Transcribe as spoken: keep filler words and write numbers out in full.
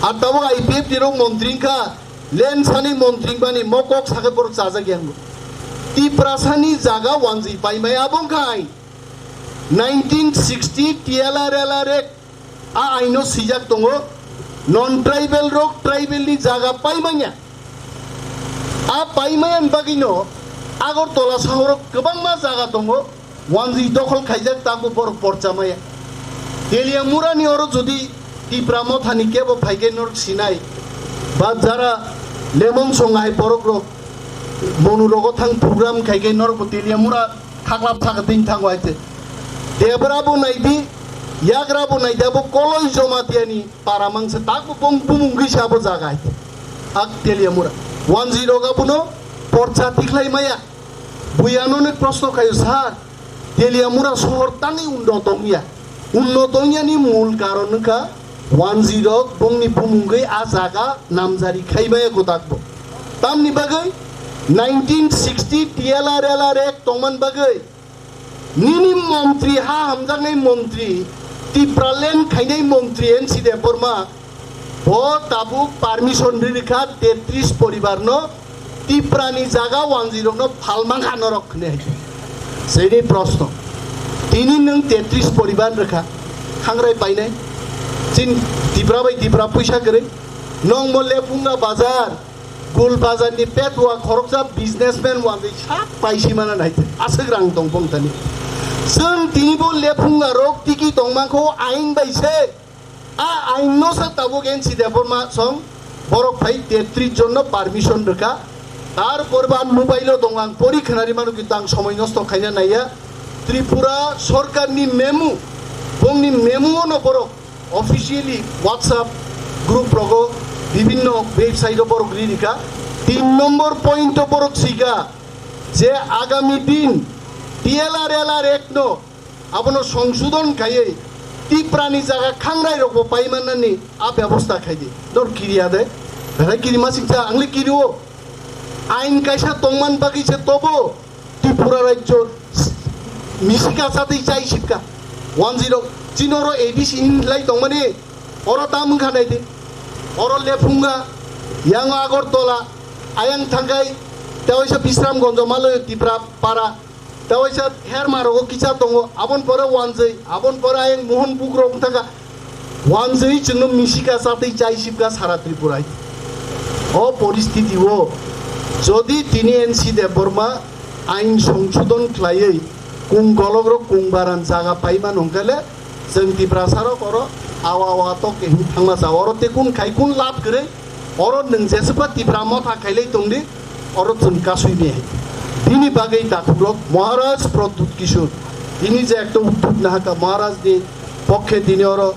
Ang tabuk I P F T rok montri wngkha, land sani montri wngmani mokok sakhe borok chajak yang. Tiprasani jaga wanjwi paimaya abo wngkha ain. Nineteen sixty T L R L R Act a aino swijak tongo, non tribal rok tribal ni jaga paimanya. A paimaya bagwino Agartala sahoro kwbangma jaga tongo, wanjwi dokhol khaijak, tangbo borok porcha maya. Teliamura ni oro jodi Tipra Motha ni kebo phaikhe norok sinai, ba jara lemon song hai borok rok monu rogo thang program khaikhe norok bo Teliamura thaklap thakha tini thango hai te. Debra bo naidi, yagra bo naidi, abo Koloi Jamatia ni para mangsa, takbo bong bumung gwi se abo jaga hai te. Ak Teliamura. Wanjwi rok abono porcha tikhlai maya. Bui ano ni proshno khaio, "Sir, Teliamura sohor tani unnot wngya?" Unnot wngyani mul karon wngkha wanjwi rok bongni bumungwi a jaga namjari khaimaya kwtakbo. Tamni bagwi nineteen sixty T L R L R Act tongman bagwi nini montri, ha hamjaknai montri, Tipraland khainai montri N C Debbarma, bo tabuk permission ri rikha tetris poribar no Tiprani jaga wanjwi rokno phalmang ha norok hwnwi hai. Seini proshno. Tini nwng tetris poribar rikha, khangrai painai. Chin Tipra bai Tipra puisa kwrwi. Nwng mo Lephunga bazar, Gul bazar ni petwa khoroksa businessman wanjwi sak paisi mana nai. Aswk rang tong pong tani. Chwng tini bo Lephunga rok tiki tongmangkho ain bai se. A ain no sa tabuk N C Debbarma song borok phai tetris jon no permission rwkha. Tar porba ang mobile o dong, ang pori khwnari manu, kintu ang somoi nosto khaina naiya. Tripura sorkar ni memo, bongni memo no borok officially WhatsApp group rogo bibhinno website o borok ri rikha. Tin nombor point o borok sika je agami din T L R L R Act no abono songsodon khaiwi Tiprani jaga khangrai rokbo paimanani a bebosta khaidi. Nor kiriya de? Belai kirima siksa, angli kirio. Ain kaisa tongman bagwi se tobo Tripura rajyo misika chatwi chai sipka. Wanjwi rok chini oro A D C hinlai tongmani oro tam wngkha naidi. Oro Lephunga, yang Agartala, ayang thangkai, tewaisa Bisramganj, Maloyo Tipra para, tewaisa Herma rogo kisa tongo, abon pore Wanjwi, abon pore ayang Mohonpuk rok wngthangkha. Wanjwi chwngno misika chatwi chai sipka sara Tripura. O poristiti o jodi tini N C Debbarma ain songsodon khlaiwi kung golok rok kung baran jaga paimano hwnkhe le, chwng Tiprasa rok oro awa awa tok khe him thangma cha, oro tekun khai kun lab kwrwi, oro nwng jeswkha Tipra Motha khailai tongdi, oro chwng kasui mehai. Bini bagwi takhuk rok Maharaj Pradyut Kishore, tini je ekta uddog nahaka Maharaj ni pokkhe tini oro